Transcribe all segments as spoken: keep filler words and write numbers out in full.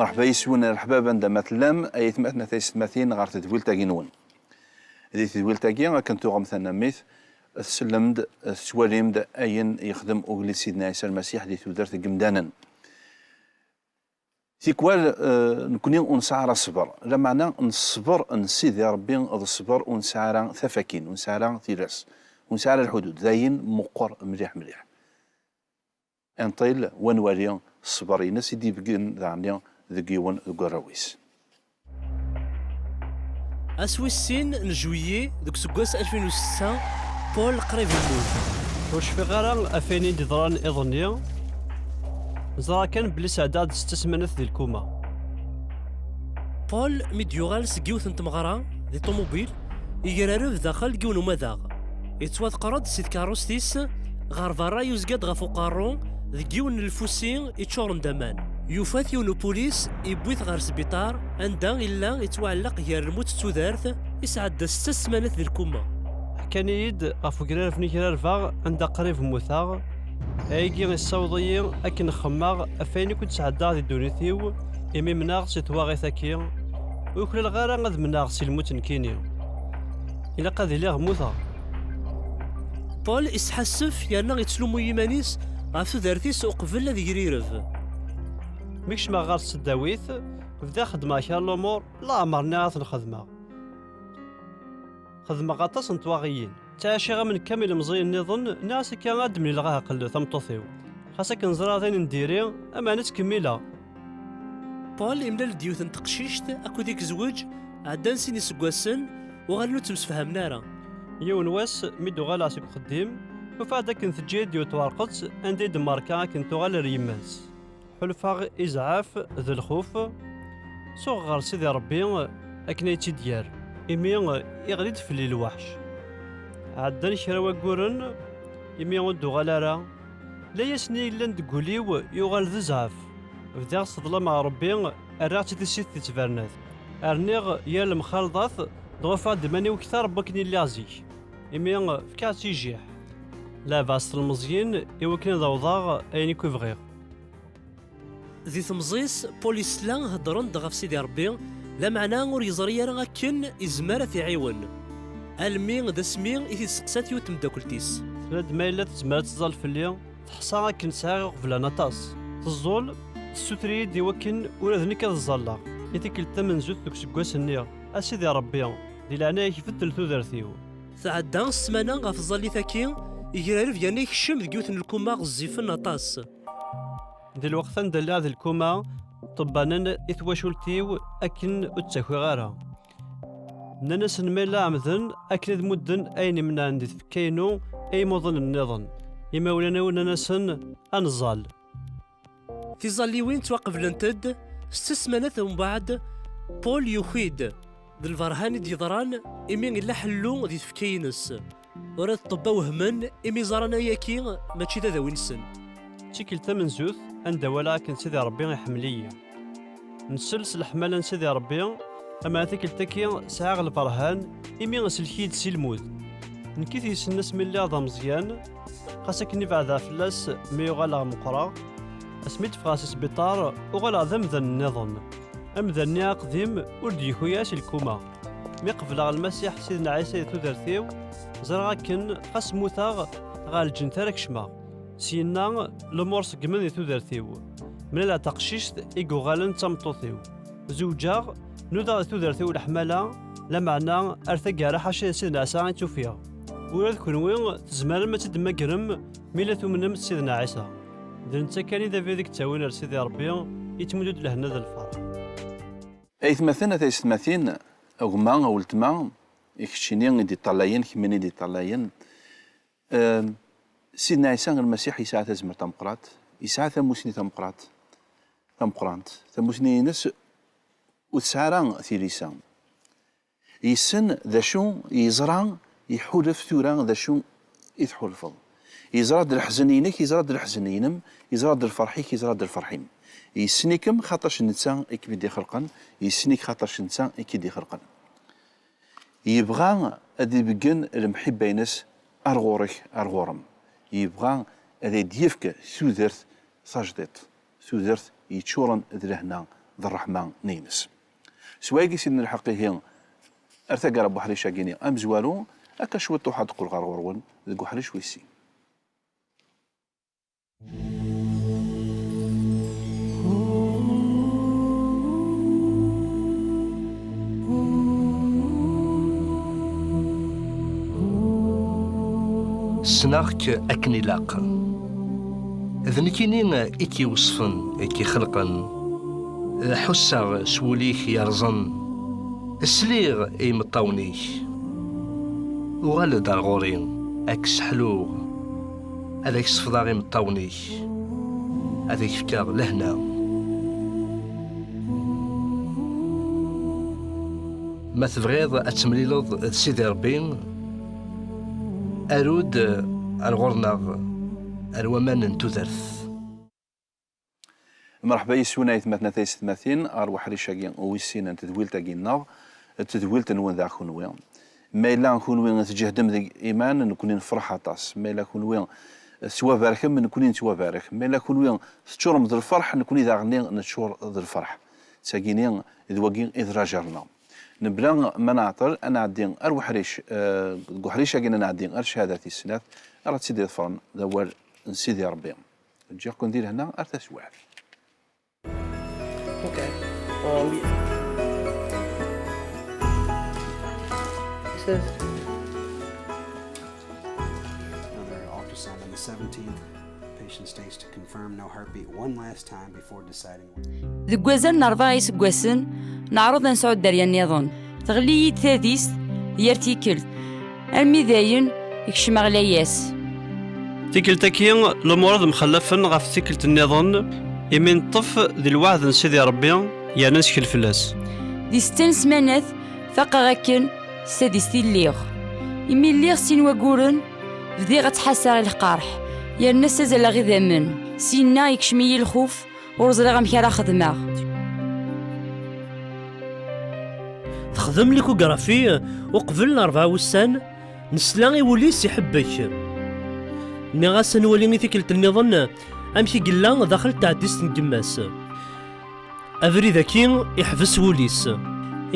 Mṛeḥba yes-wen, a leḥbab, anda ma tellam, ay atmaten, a taysetmatin, ɣer tedwilt-agi-nwen. Di tedwilt-agi, akken tuɣem tanamit, tsellem-d, tettwalim-d ayen yexdem ugellid Sidna Ɛisa Lmasiḥ di tudert n yemdanen. Tikwal, eh, nekni ur nesɛi ara ṣṣber, lameɛna n ṣṣber n Sidi Ṛebbi d ṣṣber ur nesɛi ara tafakin, ur nesɛi ara tilas, ur nesɛi ara lḥudud, d ayen meqqer mliḥ mliḥ. Inṭil wa nwali ṣṣber-ines i d-ibeggen daɣen deg yiwen deg warraw-is. Ass wis sin n juillet deg useggas alfin u setta, Paul qrib yemmut. Ur cfiɣ ara ɣef wayen i d-yeḍran iḍ-nni. Ẓriɣ kan belli sɛeddaɣ-d setta smanat di lkuma. Paul mi d-yuɣal seg yiwet n tmeɣra di ṭumubil, yegrareb daxel n yiwen umadaɣ. Yettwaḍqer-d si tkeṛṛust-is ɣer berra, yuzga-d ɣef uqerru deg yiwen n lfusi iččuren d aman. Yufa-t yiwen upulis, yewwi-t ɣer sbiṭar anda yella yettwaɛelleq gar lmut d tudert. Isɛedda setta smanat di lkuma. Ḥkan-iyi-d ɣef ugrareb-nni i grarbeɣ anda qrib mmuteɣ. Ayagi yessaweḍ-iyi akken xemmeɣ ɣef wayen akk i d-sɛeddaɣ di ddunit-iw, imi mneɣ si twaɣit-agi, ur uklaleɣ ara ad mneɣ si lmut nekkini. Ilaq ad iliɣ mmuteɣ. Paul isḥassef yerna ittlumu yiman-is ɣef tudert-is uqbel ad yegrireb. Mi kecmeɣ ɣer tseddawit, bdiɣ xeddmeɣ kra n lumuṛ leɛmer nniɣ ad ten-xedmeɣ. Xedmeɣ aṭas n twaɣiyin. Ttɛiciɣ am nekk am ilemẓiyen nniḍen, nniɣ-as akka ad d-mlileɣ aɛqel tameṭṭut-iw. Xas akken ẓriɣ d ayen n diri, ameɛna ttkemmileɣ. Paul imlal-d yiwet n teqcict akked i yezweǧ, ɛeddan sin iseggasen, uɣalen ur ttemsefhamen ara. Yiwen wass, mi d-uɣaleɣ seg uxeddim, ufiɣ-d akken teǧǧa-yi-d yiwet twerqet anda i d-tmerka akken tuɣal ar yemma-s. Ḥulfaɣ i zzɛaf d lxuf, suɣeɣ ɣer Sidi Ṛebbi akken ad yi-tt-id-yerr, imi iɣli-d fell-i lweḥc. Ɛeddan kra wagguren, imi ur d-tuɣal ara, layas-nni yellan deg wul-iw yuɣal d zzɛaf. Bdiɣ sseḍlameɣ Ṛebbi, rriɣ-tt i tissit d tbernat. Rniɣ yir lemxalḍat, dɣa ufiɣ-d iman-iw kter n wakken i lliɣ zik, imi fkiɣ-tt i jjiḥ. Leɛbeɣ s telmeẓyin i wakken ad awḍeɣ ayen akk i bɣiɣ. Di temẓi-s, Paul isla heddren-d ɣef Sidi Ṛebbi, lameɛna ur yeẓri ara akken izmer ad t-iɛiwen. Almi d asmi i t-id-steqsat yiwet n tmeddakelt-is. Tenna-d ma yella tezmer ad teẓẓal fell-i, teḥṣa akken sɛiɣ iɣeblan aṭas. Teẓẓul, tessuter-iyi-d i wakken ula d nekk ad ẓẓalleɣ. I tikkelt tamenzut deg useggas-nni, a Sidi Ṛebbi, di leɛnaya-k beddel tudert-iw. Tɛedda ssmana ɣef tẓallit-agi, yegrareb yerna yekcem deg yiwet n lkuma ɣezzifen aṭas. Di lweqt anda lliɣ di lkuma, ṭṭebba nnan i twacult-iw akken ur ttakiɣ ara. Nnan-asen ma yella ɛemden akken ad mudden ayen imnɛen di tfekka-inu i yimuḍan nniḍen. Imawlan-iw nnan-asen ad nẓall. Tiẓalliwin ttwaqeblent-d, setta smanat umbeɛd, Paul yuki-d d lberhan i d-yeḍran imi yella ḥellu di tfekka-ines. Ula d ṭṭebba wehmen imi ẓran ayagi mačči d adawi-nsen. D tikkelt tamenzut anda walaɣ akken Sidi Ṛebbi iḥemmel-iyi. Nsell s leḥmala n Sidi Ṛebbi, ama tikkelt-agi sɛiɣ lberhan imi isellek-iyi-d si lmut. Nekk i t-yessnen asmi lliɣ d ameẓyan, xas akken ibeɛdeɣ fell-as mi uɣaleɣ meqqreɣ. Asmi d-ffɣeɣ si sbiṭar, uɣaleɣ d amdan nniḍen. Amdan-nni aqdim ur d-yuki ara si lkuma. Mi qebleɣ Lmasiḥ Sidna Ɛisa di tudert-iw, ẓriɣ akken xas mmuteɣ, ɣer lǧennet ara kecmeɣ. Syenna, lumuṛ ṣeggmen di tudert-iw. Mlaleɣ taqcict i yuɣalen d tameṭṭut-iw. Zewǧeɣ, nudaɣ di tudert-iw leḥmala, lameɛna ar taggara ḥaca d Sidna Ɛisa i tt-ufiɣ. Ula d kenwi tzemrem ad tt-id-temmagrem mi la tumnem d Sidna Ɛisa. D netta kan i d abrid i yettawin ar Sidi Ṛebbi, yettmuddu-d lehna d lferḥ. Aytmaten, a taysetmatin, a gma, a weltma, i keččini i d-iṭṭalayen, kemmini i d-iṭṭalayen, ehm, Sidna Ɛisa Lmasiḥ yesɛa tazmert tameqqrant, yesɛa tamusni tameqqrant, tameqqrant. Tamusni-ines ur tesɛi ara tilisa. Yessen d acu, yeẓra, iḥulef tura d acu i tḥulfeḍ. Yeẓra-d leḥzen-inek, yeẓra-d leḥzen-inem, yeẓra-d lferḥ-ik, yeẓra-d lferḥ-im. Yessen-ikem xaṭac netta i kem-id-ixelqen, yessen-ik xaṭac netta i k-id-ixelqen. Yebɣa ad ibeggen lemḥibba-ines ar ɣur-k, ar ɣur-m. Yebɣa ad ak-d-yefk tudert tajdiṭ, tudert yeččuren d lehna d ṛṛeḥma-nni-ines. S wayagi i s-id-nelḥeq ihi ar taggara n uḥric-agi-ni amezwaru, akka cwiṭuḥ ad d-qqleɣ ɣer ɣur-wen deg uḥric wis sin. Ssneɣ-k akken ilaq. D nekkini i k-iweṣfen, i k-ixelqen. Ḥusseɣ s wul-ik yerẓen. Sliɣ i imeṭṭawen-ik. Uɣal-d ar ɣur-i, ad k-sseḥluɣ. Ad ak-sefḍeɣ imeṭṭawen-ik. Ad ak-fkeɣ lehna. Ma tebɣiḍ ad temlileḍ d Sidi Ṛebbi, aru-d ar ɣur-neɣ, ar waman n tudert. Mreḥba yes-wen aytmaten a taysetmatin ɣer uḥric-agi wis sin n tedwilt-agi-nneɣ, d tedwilt-nwen daɣ kunwi. Ma yella kunwi tǧehdem deg iman, nekkni nefṛeḥ aṭas. Ma yella kunwi tettwabarkem, nekkni nettwabarek. Ma yella kunwi teččurem d lfeṛḥ, nekkni daɣenni neččur d lfeṛḥ. D tagini d wagi i d lajer-nneɣ. Mebla ma nɛeṭṭel, ad nɛeddi ar uḥric, eh, deg uḥric-agi ad nɛeddi ar cchada tis snat, ara tt-id-iḍefren d awal n Sidi Ṛebbi. Ǧǧiɣ-ken di lehna ar taswiɛt. Okay. Um, he says, Another ultrasound on the seventeenth. Patient stays to confirm no heartbeat one last time before deciding. Deg wazal n rebɛa iseggasen, neɛreḍ ad nesɛu dderya nniḍen. Teɣli-yi-d tadist yir tikkelt, armi dayen kecmeɣ layas. Tikkelt-agi, lumuṛ ad mxallafen ɣef tikkelt nniḍen, imi neṭṭef di lweɛd n Sidi Ṛebbi, yerna nettkel fell-as. Di setta n ssmanat, faqeɣ akken s tadist i lliɣ. Imi lliɣ sin wagguren, bdiɣ ttḥassaɣ i lqerḥ, yerna ssazaleɣ idammen. Syenna yekcem-iyi lxuf, ur ẓriɣ amek ara xedmeɣ. Texdem l'échographie uqbel n rebɛa wussan, nesla i wul-is iḥebbek. Nniɣ-as ad nwali i tikkelt nniḍen amek i yella daxel n tɛeddist n yemma-s. Abrid-agi iḥbes wul-is.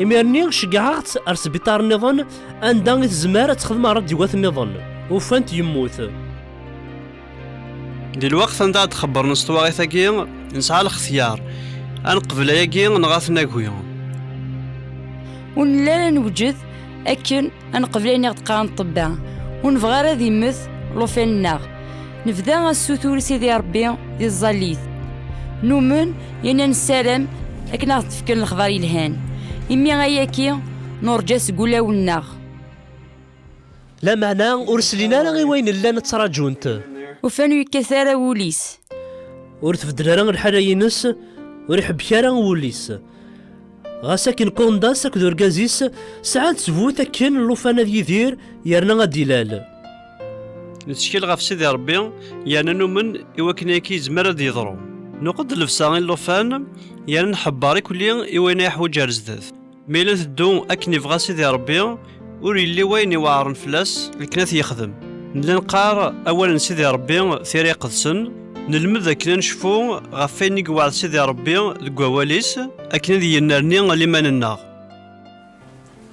Imir-nni ceggɛeɣ-tt ar sbiṭar nniḍen anda i tezmer ad texdem rradyuwat nniḍen. Ufan-t yemmut. Di lweqt anda ad d-xebbren s twaɣit-agi, nesɛa lextyar, ad neqbel ayagi neɣ ad t-nagi. Ur nelli ara newjed akken ad neqbel ayen i ɣ-d-qqaren ṭṭebba. Ur nebɣi ara ad immet llufan-nneɣ. Nebda assutur i Sidi Ṛebbi di tẓallit. Numen, yerna nessaram akken ad ɣ-d-fken lexbar yelhan. Imi ayagi nurǧa seg wulawen-nneɣ. Lameɛna ur slin ara i wayen llan ttraǧun-t. Ufan ur yekkat ara wul-is. Ur tbeddel ara lḥala-ines, ur iḥebbek ara wul-is. Ɣas akken Kundas akked urgaz-is sɛan ttbut akken llufan ad yidir yerna ad d-ilal. Nettkel ɣef Sidi Ṛebbi, yerna numen i wakken ayagi yezmer ad d-yeḍru. Nuqed llebsa i llufan, yerna nḥebber ikkelli i wayen ay yeḥwaǧ ar zdat. Mi la nteddu akken yebɣa Sidi Ṛebbi, ur yelli wayen iweɛṛen fell-as akken ad t-yexdem. Nella neqqar awal n Sidi Ṛebbi, tira iqedsen, nelmed akken ad necfu ɣef wayen i yewɛed Sidi Ṛebbi deg wawal-is, akken ad yennerni liman-nneɣ.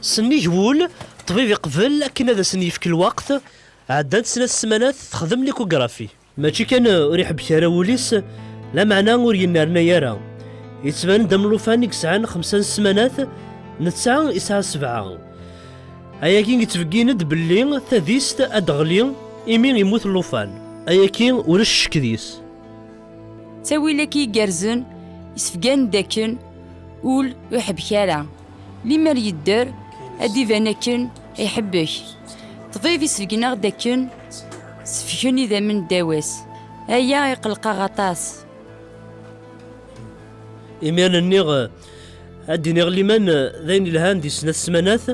Sennig wul, ṭṭbib iqbel akken ad asen-yefk lweqt, ɛeddant snat ssmanat texdem l'échographie. Mačči kan ur iḥebbek ara wul-is, lameɛna ur yennernay ara. Yettban-d am llufan i yesɛan xemsa n ssmanat, netta yesɛa sebɛa. Ayagi yettbeggin-d belli tadist ad d-teɣli imi yemmut llufan. Ayagi ulac ccek deg-s. Ttawil-agi igerrzen, yessefgan-d akken ul ur iḥebbek ara. Limer yedder, ad d-iban akken iḥebbek. Ṭṭbib isbeggen-aɣ-d akken sefken idammen ddaw-as. Aya iqelleq-aɣ aṭas. Imir-nni, ad d-iniɣ liman d ayen ilhan di snat ssmanat,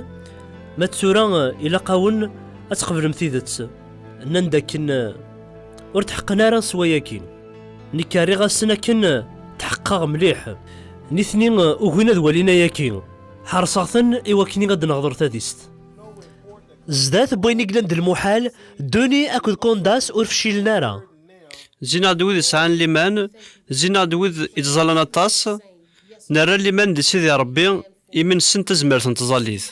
ma d tura ilaq-awen ad tqeblem tidet. Nnan-d akken ur tḥeqqen ara s wayagi. Nekk rriɣ-asen akken tḥeqqeɣ mliḥ. Nitni ugin ad walin ayagi. Ḥerseɣ-ten i wakken ad d-neɣder tadist. Zdat n wayen i yellan d lmuḥal, Denis akked Kundas ur fcilen ara. Zzin-aɣ-d wid yesɛan liman, zzin-aɣ-d wid yettẓallan aṭas, Nerra liman di Sidi Ṛebbi imi nessen tazmert n tẓallit.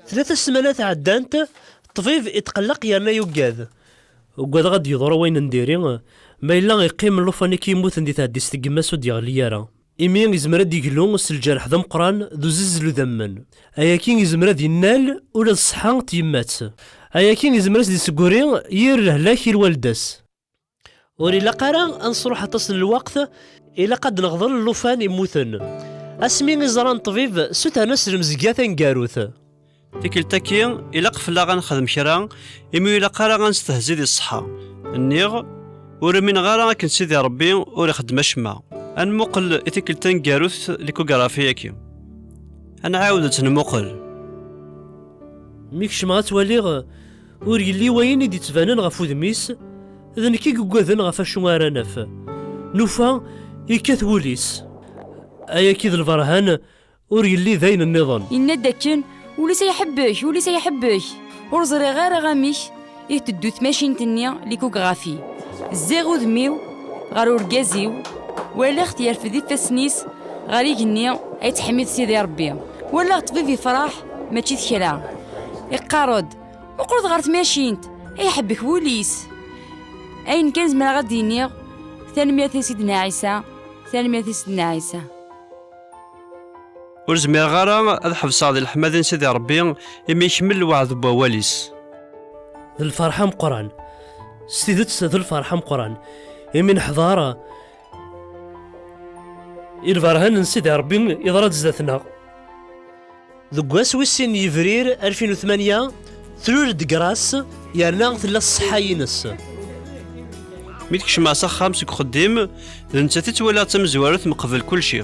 Tlata ssmanat ɛeddant, ṭṭbib itqelleq yerna yuggad. Ugadeɣ ad d-yeḍru wayen n diri, ma yella iqqim llufan-agi yemmuten di teɛdist n yemma-s ur d-yeɣli ara. Imi yezmer ad d-iglu s lǧerḥ d ameqqran d uzizzel udammen. Ayagi yezmer ad innal ula d ṣṣeḥḥa n tyemmat. Ayagi yezmer ad s-d-issegguri yir lehlak i lwalda-s. Ur ilaq ara ad nesruḥ aṭas n lweqt, ilaq ad d-neɣḍel llufan immuten. Asmi i ẓran ṭṭbib, sutren-as lemzegga taneggarut. Tikkelt-agi, ilaq fell-aɣ ad nexdem kra, imi ur ilaq ara ad nestehzi di ṣṣeḥḥa. Nniɣ, ur umineɣ ara akken Sidi Ṛebbi ur ixeddem acemma. Ad nmuqel i tikkelt taneggarut likugrafi-agi. Ad nɛawed ad tt-nmuqel. Mi kecmeɣ ad twaliɣ, ur yelli wayen i d-ittbanen ɣef wudem-is, d nekk i yuggaden ɣef acu ara naf. Nufa, yekkat wul-is. Ayagi d lberhan, ur yelli d ayen nniḍen. Yenna-d akken, ul-is ay ḥebbek, ul-is ay ḥebbek. Ur ẓriɣ ara amek i teddu tmacint-nni likugrafi. Zziɣ udem-iw ɣer urgaz-iw, walaɣ-t yerfed ifassen-is ɣer igenni ay yettḥemmid Sidi Ṛebbi. Walaɣ ṭṭbib yefṛeḥ, mačči d kra. Iqqar-d, muqlet ɣer tmacint, ay ḥebbek wul-is. Ayen kan zemreɣ ad d-iniɣ, tanemmirt i Sidna Ɛisa, tanemmirt i Sidna Ɛisa. Ur zmireɣ ara ad ḥebseɣ di leḥmadi n Sidi Ṛebbi imi ikmel lweɛd n wawal-is. D lferḥ ameqqran. S tidet d lferḥ ameqqran. Imi neḥḍer i lberhan n Sidi Ṛebbi yeḍra-d zdat-neɣ. Deg wass wis sin n yebrir alfin u tmanya, tlul-d Grace yerna tella ṣṣeḥḥa-ines. Mi d-kecmeɣ s axxam seg uxeddim, d nettat i ttwaliɣ d tamezwarut meqbel kulci.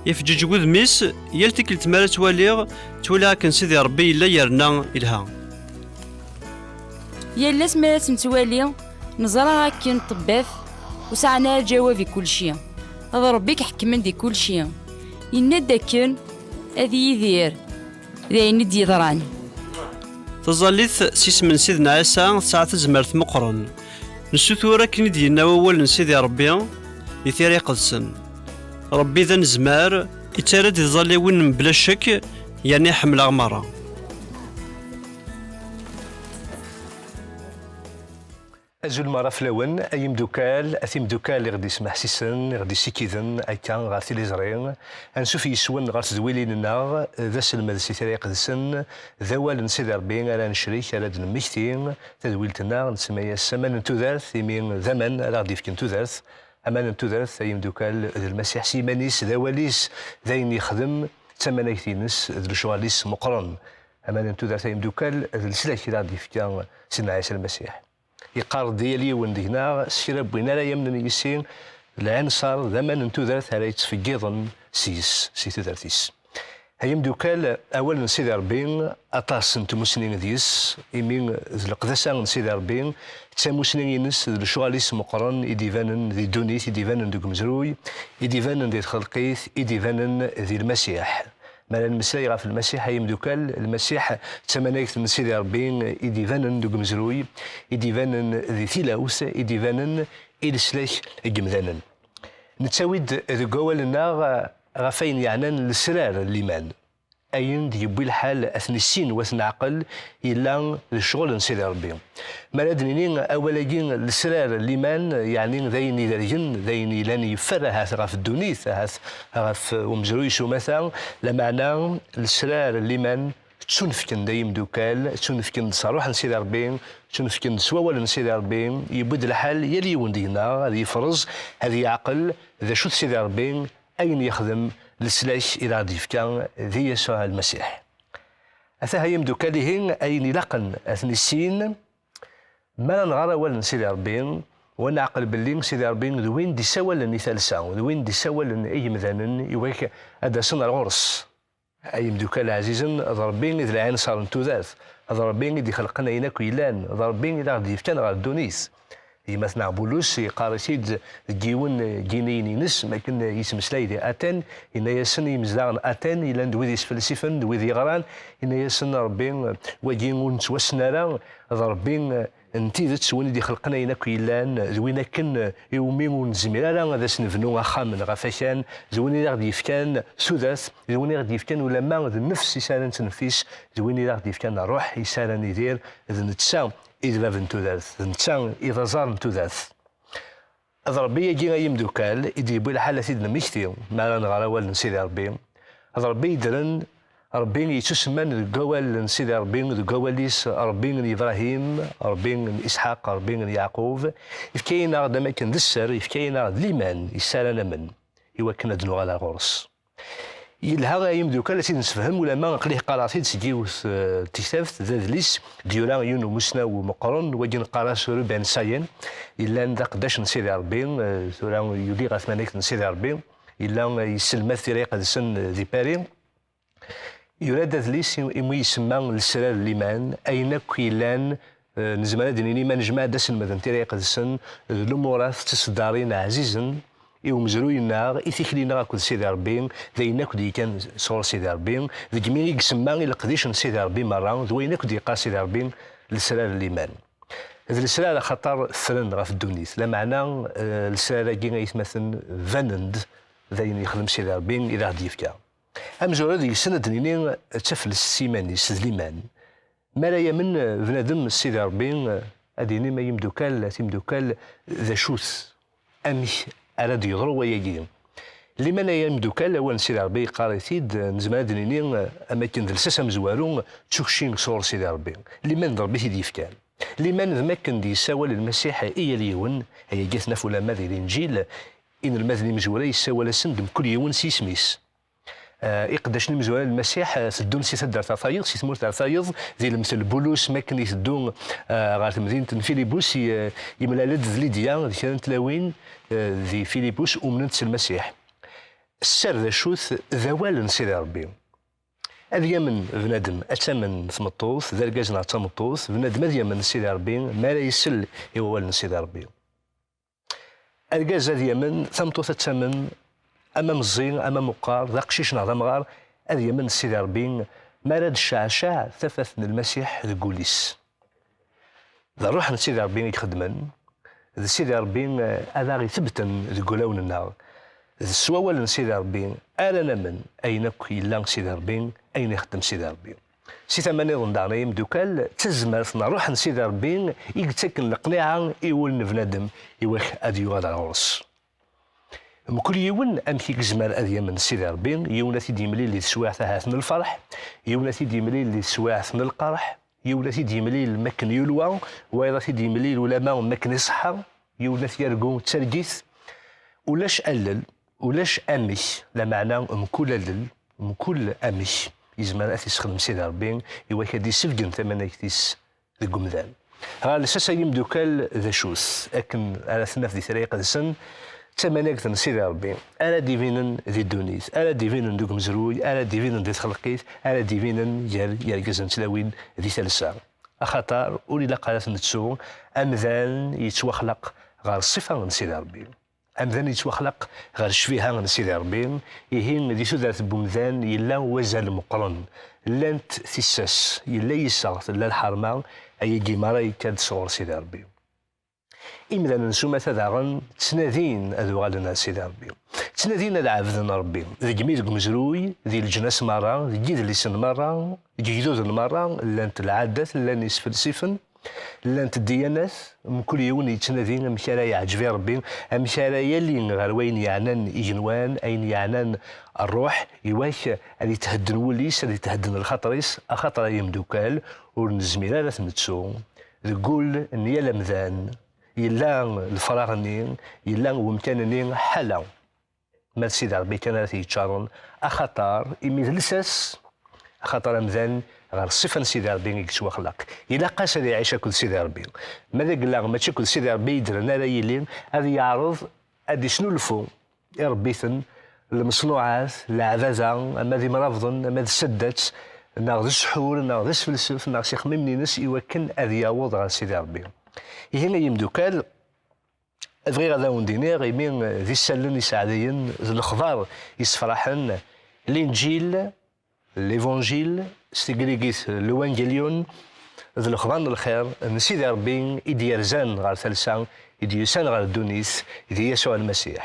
Yefǧeǧ wudem-is, yal tikkelt mi ara ttwaliɣ, ttwaliɣ akken Sidi Ṛebbi yella yerna yelha. Yal ass mi ara tt-nettwali, neẓra akken ṭṭebbaf ur sɛan ara lǧawab i kulci. D Ṛebbi i iḥekmen di kulci. Yenna-d akken ad yidir d ayen i d-yeḍran. Taẓallit s isem n Sidna Ɛisa tesɛa tazmert meqqren. Nessutur akken i d-yenna wawal n Sidi Ṛebbi di Tira Iqedsen. Ṛebbi d anezmar, ittarra-d tiẓalliwin mebla ccek, yerna iḥemmel-aɣ merra. Azul merra fell-awen, ay imdukal, a timdukal i ɣ-d-ismeḥsisen, i ɣ-d-isikiden akka ɣer tiliẓri. Ansuf yes-wen ɣer tedwilin-nneɣ, d aselmed si Tira Iqedsen, d awal n Sidi Ṛebbi ara necrek, ara d-nemmekti. Tadwilt-nneɣ nsemma-yas aman n tudert, imi d aman ara ɣ-d-ifken tudert. Aman n tudert, ay imdukal, d Lmasiḥ s yiman-is, d awal-is, d ayen yexdem, d tamanagt-ines, d lecɣal-is meqqren. Aman n tudert, ay imdukal, d leslak i d aɣ-d-yefka Sidna Ɛisa Lmasiḥ. Yeqqar-d i yal yiwen deg-neɣ, s kra n win ara yamnen yis-i, d lɛinṣer, d aman n tudert ara yettfeggiḍen seg-s, si tudert-is. Ay imdukal, awal n Sidi Ṛebbi, aṭas n tmusni deg-s, imi d leqdasa n Sidi Ṛebbi, d tamusni-ines, d lecɣal-is meqqren i d-ibanen di ddunit, i d-ibanen deg umezruy, i d-ibanen di txelqit, i d-ibanen di Lmasiḥ. Mi ara nemmeslay ɣef Lmasiḥ, ay imdukal, Lmasiḥ d tamanagt n Sidi Ṛebbi i d-ibanen deg umezruy, i d-ibanen di tilawt, i d-ibanen i leslak n yemdanen. Nettawi-d deg wawal-nneɣ ɣef ayen yeɛnan lesrar n liman. Ayen d-yewwi lḥal ad t-nissin u ad t-neɛqel, yella d ccɣel n Sidi Ṛebbi. Mi ara d-nini awal-agi lesrar n liman, yeɛni d ayen idergen, d ayen yellan yeffer ahat ɣef ddunit, ahat ɣef umezruy s umata, lameɛna lesrar n liman ttunefken-d ay imdukal, ttunefken-d s ṛṛuḥ n Sidi Ṛebbi, ttunefken-d s wawal n Sidi Ṛebbi, yewwi-d lḥal yal yiwen deg-neɣ ad yefreẓ, ad yeɛqel d acu-t Sidi Ṛebbi, ayen yexdem, leslak i d aɣ-d-yefka di Yasuɛ Lmasiḥ. Atah ay imdukal, ihi ayen ilaqen ad t-nissin, mi ara nɣer awal n Sidi Ṛebbi, u ad neɛqel belli Sidi Ṛebbi d win d-isawalen i talsa, d win d-isawalen i yemdanen, i wak ad d-asen ar ɣur-s. Ay imdukal ɛzizen, d Ṛebbi i d lɛinṣer n tudert, d Ṛebbi i d-ixelqen ayen akk yellan, d Ṛebbi i d aɣ-d-yefkan ɣer ddunit. Gma-tneɣ Bulus yeqqar-it-id deg yiwen n yiniyen-ines, mi akken yettmeslay di Aten, yenna-yasen i yimezdaɣ n Aten, yellan d wid yesfelsifen, d wid yeɣran, yenna-yasen Ṛebbi, wagi ur nettwassen ara, d Ṛebbi n tidet, win i d-ixelqen ayen akk yellan, d win akken iwumi ur nezmir ara ad as-nebnu axxam neɣ afakan, d win i aɣ-d-yefkan tudert, d win i aɣ-d-yefkan ulamma d nnefs i s ara nettneffis, d win i aɣ-d-yefkan ṛṛuḥ i s ara nidir, d netta i d bab n tudert, d netta i d aẓar n tudert. D Ṛebbi-agi, ay imdukal, i d-yewwi lḥal ad t-id-nemmekti mi ara nɣer awal n Sidi Ṛebbi. D Ṛebbi yeddren, Ṛebbi yettusemman deg wawal n Sidi Ṛebbi, deg wawal-is, Ṛebbi n Yebrahim, Ṛebbi n Isḥaq, Ṛebbi n Yeɛqub. Yefka-yaneɣ-d am akken d sser, yefka-yaneɣ-d liman i s ara namen, i wakken ad nuɣal ar ɣur-s. Yelha, ay imdukal, ad t-id-nessefhem, ulamma aql-i qqareɣ-t-id seg yiwet, eh, n tektabt, d adlis d-yura yiwen n umusnaw meqqren, wagi neqqar-as Ruben Sayen, yellan d aqeddac n Sidi Ṛebbi, eh, tura yuli ɣer tmanegt n Sidi Ṛebbi, yella, eh, yesselmad tira iqedsen, eh, di Paris. Yura-d adlis i-, imi isemma Lesrar n liman, ayen akk yellan, eh, nezmer ad d-nini ma nejmeɛ-d aselmed n tira iqedsen d lumurat d tiseddarin ɛzizen i umezruy-nneɣ, i tikli-nneɣ akked Sidi Ṛebbi, d ayen akk d-yekkan sɣur Sidi Ṛebbi, deg mi i isemma i leqdic n Sidi Ṛebbi merra, d wayen akk d-yeqqar Sidi Ṛebbi, lesrar n liman. D lesrar axaṭer ffren ɣef ddunit, lameɛna, eh, lesrar-agi, aytmaten, banen-d d ayen yexdem Sidi Ṛebbi i d aɣ-d-yefka. Amezwaru deg-sen ad d-nini d taflest s yiman-is, d liman. Mi ara yamen, eh, bnadem s Sidi Ṛebbi, eh, ad d-inim ay imdukal, a timdukal, d acu-t? Amek ara d-yeḍru wayagi? Liman, ay imdukal, awal n Sidi Ṛebbi yeqqar-it-id, eh, nezmer ad d-nini, eh, am akken d lsas amezwaru d tukci sɣur Sidi Ṛebbi. Liman d Ṛebbi i t-id-yefkan. Liman d makken d-yessawal Lmasiḥ i yal yiwen, ayagi ad t-naf ulamma di Linǧil, inelmaden imezwura yessawal-asen-d mkul yiwen s yisem-is. Eh, iqeddacen imezwura n Lmasiḥ, eh, teddun si taddart ɣer tayeḍ, si tmurt ɣer tayeḍ, di lemtel Bulus, makken iteddu, eh, ɣer temdint n Filibus, i, eh, yemlal-d d Lidya, d kra n tlawin, eh, di Filibus, umnent s Lmasiḥ. Sser d acu-t? D awal n Sidi Ṛebbi. Ad yamen bnadem, ad tamen tmeṭṭut, d argaz neɣ d tameṭṭut, bnadem ad yamen Sidi Ṛebbi, mi ara isell i wawal n Sidi Ṛebbi. Argaz ad yamen, tameṭṭut ad tamen, ama meẓẓi, ama meqqar, d aqcic neɣ d amɣar, ad yamen Sidi Ṛebbi, mi ara d-tecceɛceɛ tafat n Lmasiḥ deg wul-is. D Ṛṛuḥ n Sidi Ṛebbi i ixeddmen, d Sidi Ṛebbi, eh, ad aɣ-itebbten deg wulawen-nneɣ. D s wawal n Sidi Ṛebbi ara namen ayen akk yella Sidi Ṛebbi, ayen ixeddem Sidi Ṛebbi. Si tama nniḍen daɣen, ay imdukal, d tazmert n Ṛṛuḥ n Sidi Ṛebbi i yettaken leqniɛa i wul n bnadem, i wak ad yuɣal ɣer ɣur-s. Mkul yiwen amek i yezmer ad yamen Sidi Ṛebbi, yiwen ad t-id-yemlil di teswiɛt ahat n lferḥ, yiwen ad t-id-yemlil di teswiɛt n lqerḥ, yiwen ad t-id-yemlil makken yulwa, wayeḍ ad t-id-yemlil ulamma makken iṣeḥḥa, yiwen ad t-yargu d targit. Ulac allel, ulac amek, lameɛna mkul allel, mkul amek, yezmer ad t-yessexdem Sidi Ṛebbi, i wak ad d-yessebgen tamanagt-is deg umdan. Ɣer lsas, ay imdukal, d acu-t? Akken ara t-naf di Tira Iqedsen, d tamanagt n Sidi Ṛebbi, ara d-ibinen di ddunit, ara d-ibinen deg umezruy, ara d-ibinen di txelqit, ara d-ibinen gar yergazen d tlawin di talsa. Axaṭer ur ilaq ara ad t-nettu, amdan yettwaxlaq ɣer ṣṣifa n Sidi Ṛebbi. Amdan yettwaxlaq ɣer ccbiha n Sidi Ṛebbi, ihi di tudert n wemdan yella wazal meqqren, llant tissas, yella yiseɣ, tella lḥerma, ayagi merra yekka-d sɣur Sidi Ṛebbi. Imdanen s umata daɣen ttnadin ad uɣalen ar Sidi Ṛebbi. Ttnadin ad ɛebden Ṛebbi. Degmi deg umezruy, di leǧnas merra, deg yidlisen merra, deg yigduden merra, llant lɛadat, llan isfelsifen, llant ddiyanat, mkul yiwen yettnadi amek ara yeɛǧeb i Ṛebbi, amek ara yali ɣer wayen yeɛnan igenwan, ayen yeɛnan ṛṛuḥ, iwak ad ithedden wul-is, ad ithedden lxaṭer-is, axaṭer ay imdukal, ur nezmir ara ad t-nettu. Deg wul n yal amdan, yella lefraɣ-nni, yella wemkan-nni ḥala. Ma d Sidi Ṛebbi kan ara t-yeččaren, axaṭer imi d lsas, axaṭer amdan ɣer ṣṣifa n Sidi Ṛebbi i yettwaxlaq. Ilaq-as ad iɛic akked Sidi Ṛebbi. Ma d agella mačči akked Sidi Ṛebbi i yeddren ara yili, ad yeɛreḍ ad isnulfu iṛebbiten, lmeṣnuɛat, leɛbada, ama d imrabḍen, ama d ssaddat, neɣ d ssḥur, neɣ d asfelsef, neɣ s ixemmimen-ines, iwakken ad yaweḍ ɣer Sidi Ṛebbi. Ihi ay imdukal, bɣiɣ ad awen-d-iniɣ, imi d isallen iseɛdiyen, d lexbar yessefraḥen, Linǧil, l'Évangile, s tegrigit, l'Ewangelion, D lexbar n lxir n Sidi Ṛebbi i d-yerzan ɣer talsa, i d-yusan ɣer ddunit, di Yasuɛ Lmasiḥ.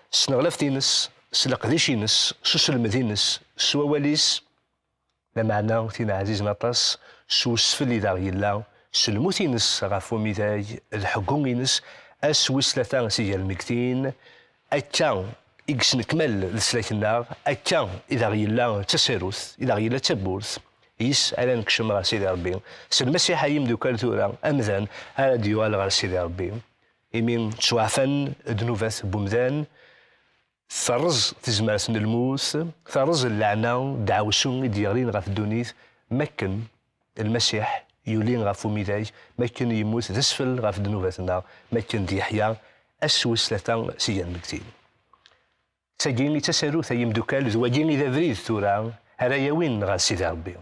S tneɣlaft-ines, s leqdic-ines, s uselmed-ines, s wawal-is, lameɛna tin ɛzizen aṭas, s usfel i daɣ yella, s lmut-ines ɣef umidag, d ḥeggu-ines, ass wis tlata si gar lmegtin, akka i yesnekmal leslak-nneɣ, akka i daɣ yella d tasarut, i daɣ yella d tawwurt, yis ara nekcem ɣer Sidi Ṛebbi. S Lmasiḥ ay imdukal tura, amdan ara d-yuɣal ɣer Sidi Ṛebbi. Imi ttwaɛfan ddnubat n wemdan, terreẓ tezmert n lmut, terreẓ lleɛna, ddeɛwessu i d-yeɣlin ɣef ddunit, makken Lmasiḥ yuli ɣef umidag, makken yemmut d asfel ɣef ddnubat-nneɣ, makken d-yeḥya ass wis tlata si gar lmegtin. D tagi i d tasarut ay imdukal, d wagi i d abrid tura ara yawin ɣer Sidi Ṛebbi.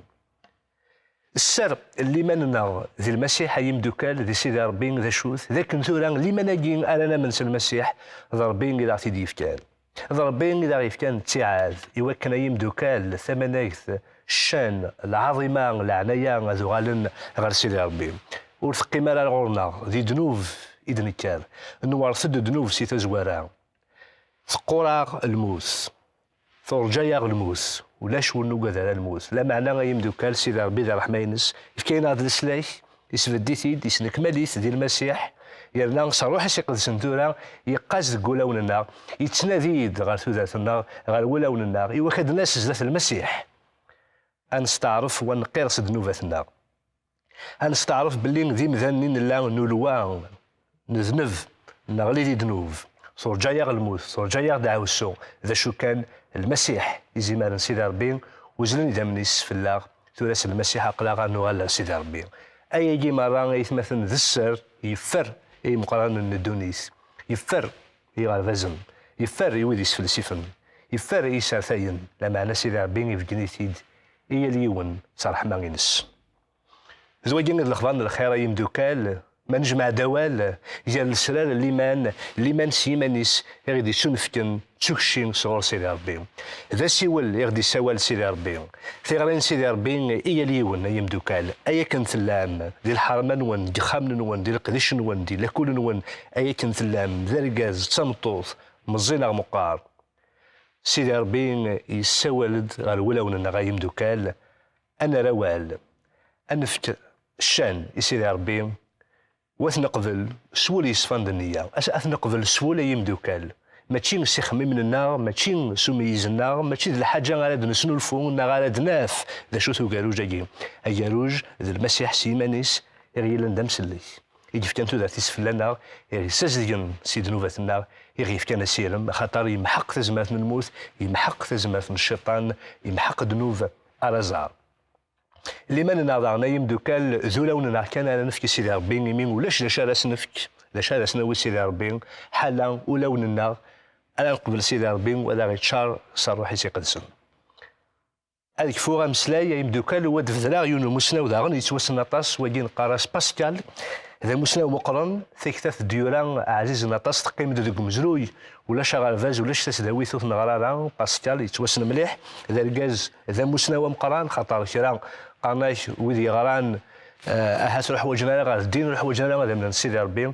Sser n liman-nneɣ di Lmasiḥ ay imdukal di Sidi Ṛebbi d acu-t? D akken tura liman-agi ara namen s Lmasiḥ d Ṛebbi i d aɣ-t-id-yefkan. D Ṛebbi i d aɣ-yefkan ttiɛad i wakken ay imdukal, tamanagt, ccan, lɛaḍima, leɛnaya ad uɣalen ɣer Sidi Ṛebbi. Ur teqqim ara ɣur-neɣ, di ddnub i d-nekker, nwerret-d ddnub si tazwara. Teqqur-aɣ lmut, turǧa-yaɣ lmut, ulac ur nugad ara lmut. Lameɛna ay imdukal, Sidi Ṛebbi di ṛṛeḥma-ines, yefka-aneɣ-d leslak, isbedd-it-id, isnekmal-it di Lmasiḥ, yerna s Ṛṛuḥ-is iqedsen tura, yeqqaz deg wulawen-nneɣ, yettnadi-d ɣer tudert-nneɣ, ɣer wulawen-nneɣ, i wakk ad d-nas zdat Lmasiḥ. Ad nesteɛṛef wa neqqir s ddnubat-nneɣ. Ad nesteɛṛef belli d imdanen i nella, nulwa, nedneb, neɣli di ddnub. Turǧa-yaɣ lmut, turǧa-yaɣ ddeɛwessu. D acu kan, Lmasiḥ, izimaren Sidi Ṛebbi, uzzlen idammen-is fell-aɣ. Tura s Lmasiḥ aql-aɣ ad nuɣal ar Sidi Ṛebbi. Ayagi merra, aytmaten, d sser yeffer i yimeqqranen n ddunit, yeffer i yiɣerbazen, yeffer i wid isfelsifen, yeffer i yisertayen, lameɛna Sidi Ṛebbi ibeggen-it-id i yal yiwen s ṛṛeḥma-ines. D wagi i d lexbar n lxir, ay imdukal, ma nejmeɛ-d awal gar lesrar n liman, liman s yiman-is i ɣ-d-ittunefken d tukci sɣur Sidi Ṛebbi. D asiwel i ɣ-d-issawal Sidi Ṛebbi. Tiɣri n Sidi Ṛebbi i yal yiwen, ay imdukal, ay akken tellam, di lḥerma-nwen, deg yexxamen-nwen, di leqdic-nwen, di lakul-nwen, ay akken tellam, d argaz, d tameṭṭut, meẓẓi neɣ meqqar. Sidi Ṛebbi yessawal-d ɣer wulawen-nneɣ, ay imdukal, ad nerr awal, ad nefk ccan i Sidi Ṛebbi, u ad t-neqbel s wul yeṣfan d nniya. As-, ad t-neqbel s wul, ay imdukal, mačči s ixemmimen-nneɣ, mačči s umeyyez-nneɣ, mačči d lḥaǧa ara d-nesnulfu neɣ ara d-naf d acu-t ugerruj-agi. Agerruj d Lmasiḥ s yiman-is i ɣ-yellan d amsellek, i yefkan tudert-is fell-aneɣ, i ɣ-yessazedgen si ddnubat-nneɣ, i ɣ-yefkan asirem, axaṭer yemḥeq tazmert n lmut, yemḥeq tazmert n cciṭan, yemḥeq ddnub ar aẓar. Liman-nneɣ daɣen, ay imdukal, d ulawen-nneɣ kan ara nefk i Sidi Ṛebbi, imi ulac d acu ara s-nefk, d acu ara s-nawi i Sidi Ṛebbi, ḥala ulawen-nneɣ ara neqbel Sidi Ṛebbi, u ad aɣ-iččar s Ṛṛuḥ-is iqedsen. Ad kfuɣ ameslay, ay imdukal, u ad bedreɣ yiwen n umusnaw daɣen yettwassnen aṭas, wagi neqqar-as Pascal. D amusnaw meqqren, taktabt d-yura ɛzizen aṭas, teqqim-d deg umezruy, ulac aɣerbaz, ulac tasdawit ur t-neɣri ara. Pascal yettwassen mliḥ, d argaz, d amusnaw ameqqran, xaṭer kra qqaren-ak wid yeɣran, eh, ahat ur ḥwaǧen ara ɣer ddin, ur ḥwaǧen ara ad amnen s Sidi Ṛebbi.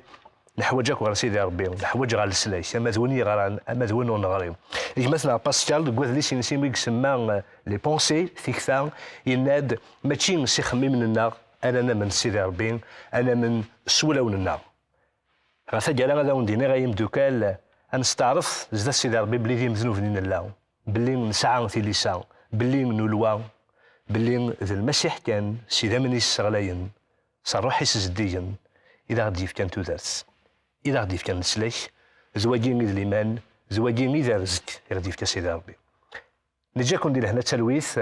Neḥwaǧ akk ɣer Sidi Ṛebbi, neḥwaǧ ɣer leslak, ama d win yeɣran, ama d win ur neɣri. Gma-tneɣ Pascal, deg wadlis-ines imi i isemma, eh, Les Pensées, tikta, yenna-d, mačči s ixemmimen-nneɣ ara namen s Sidi Ṛebbi, ad namen s wulawen-nneɣ. Ɣer taggara, ad awen-d-iniɣ, ay imdukal, ad nesteɛṛef zdat Sidi Ṛebbi belli d imednuben i nella, belli nesɛa tilisa, belli nulwa, belli d Lmasiḥ kan, s idammen-is sseɣlayen, s Ṛṛuḥ-is zeddigen, i d aɣ-d-yefkan tudert, i d aɣ-d-yefkan leslak. D wagi i d liman, d wagi i d rrezg i ɣ-d-yefka Sidi Ṛebbi. Neǧǧa-ken di lehna d talwit,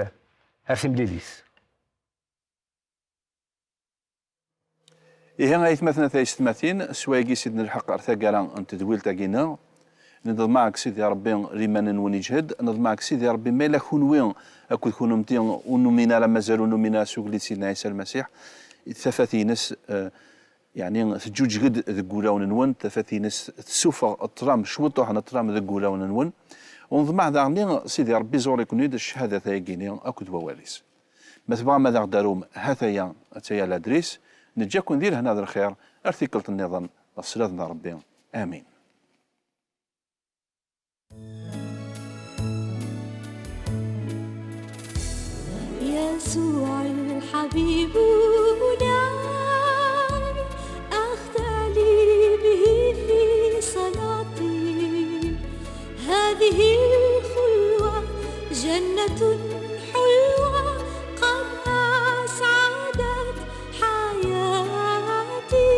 ar timlilit. Ihi, aytmaten, a taysetmatin, s wayagi i d-nelḥeq ar taggara n tedwilt-agi-nneɣ. Neḍmeɛ deg Sidi Ṛebbi liman-nwen iǧhed, neḍmeɛ deg Sidi Ṛebbi ma yella kunwi akked kunemti ur numin ara, mazal ur numin ara s ugellid Sidna Ɛisa Lmasiḥ, tafat-ines, eh, yeɛni teǧǧuǧeg-d deg wulawen-nwen, tafat-ines tessufeɣ ṭṭlam, cwiṭuḥ n ṭṭlam deg wulawen-nwen. U neḍmeɛ daɣen Sidi Ṛebbi iẓur-iken-id cchadat-agi-nni akked wawal-is. Ma tebɣam ad aɣ-d-tarum, ha-t-aya, ha-tt-aya ladris. Neǧǧa-ken di lehna d lxir, ar tikkelt nniḍen, s sslam n Ṛebbi. Amin. يسوع الحبيب مولاي، أختلي به في صلاتي. هذه الخلوة جنة حلوة، قد أسعدت حياتي.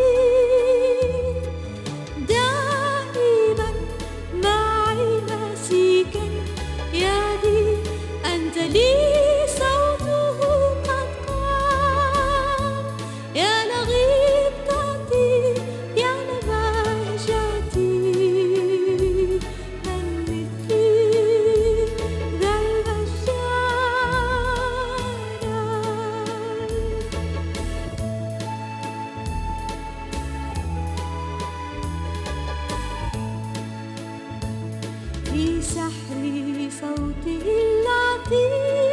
دائما معي ماسكا يدي، أنت لي صوته قد قام. يا لغبطتي، يا لبهجتي، من مثلي ذا المجد أنال. في سحر صوته اللطيف،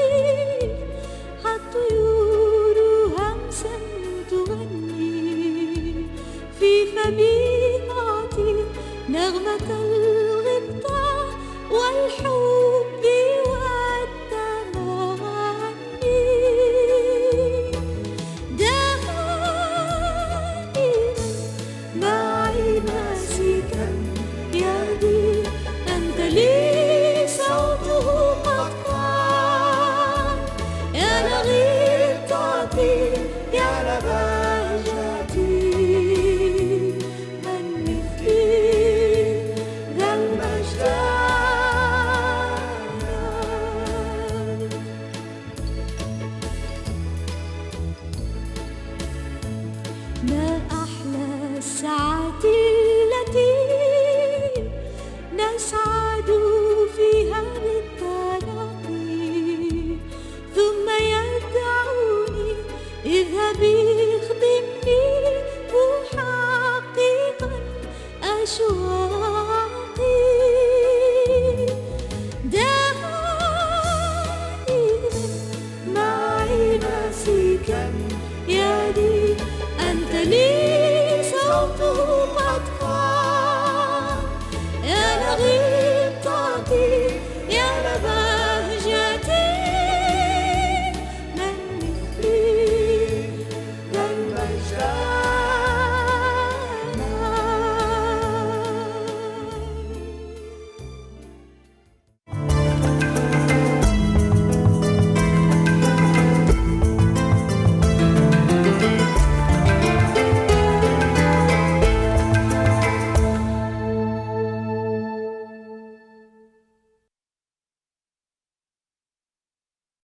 الطيور همسا تغني. في فمي أعطي نغمة الغبطة والحب والتمني. دائما معي ماسكا يدي، أنت لي صوته قد قام. يا لغبطتي، يا لبهجتي، من مثلي ذا المجد أنال. ما أحلى الساعات التي نسعى